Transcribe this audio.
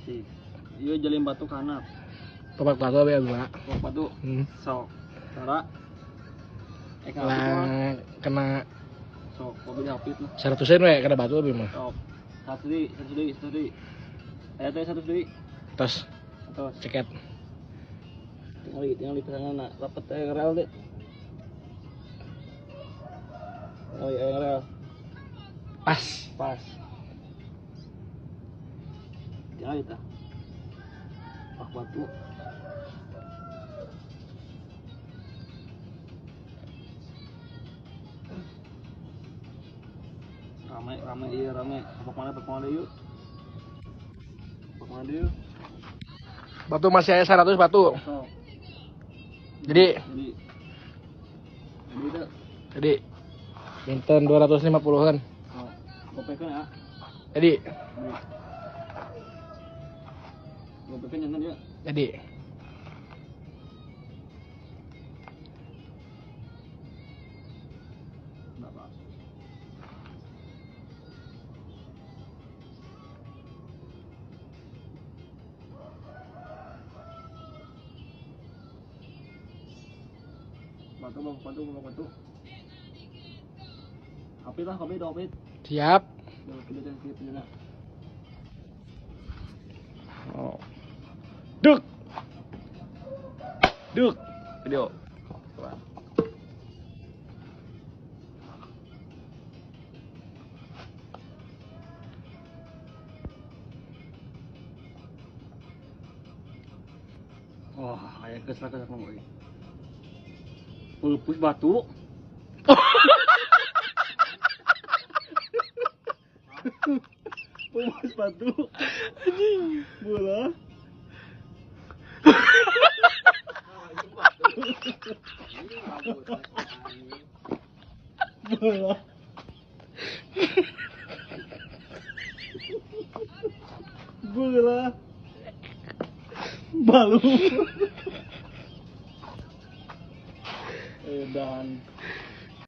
Asik. Ieu jalin batu kana. Topak batu we dua. Topak batu. Sok. Tara. Lah kena sok kopi hapit lah. 100-an we kena batu abi mah. Sok. 100 deui, 100 deui, 100 deui. Aya teh 100 deui. Tos. Tos. Ceket. Tinggal di pesanana rapet teh rel deh. Oh iya rel. Pas. Pas. Tinggal kita. Pak batu. Rame, rame, iya rame. Pak mana yuk. Pak mana yuk. Batu masih ada 100 batu. Oh. Jadi Jadi minten 250-an. Oh, gopekeun ya. Jadi gopekeun jantan ya. Jadi berapa? Batu, batu, batu. Hapit lah, hapit, hapit. Siap. Oh. Duk. Duk. Video. Wah, ayah kesel-kesel ngomong ini. Pupus batu. Pupus batu. Anjing, bola. Bola. Bola. Balu. Edan.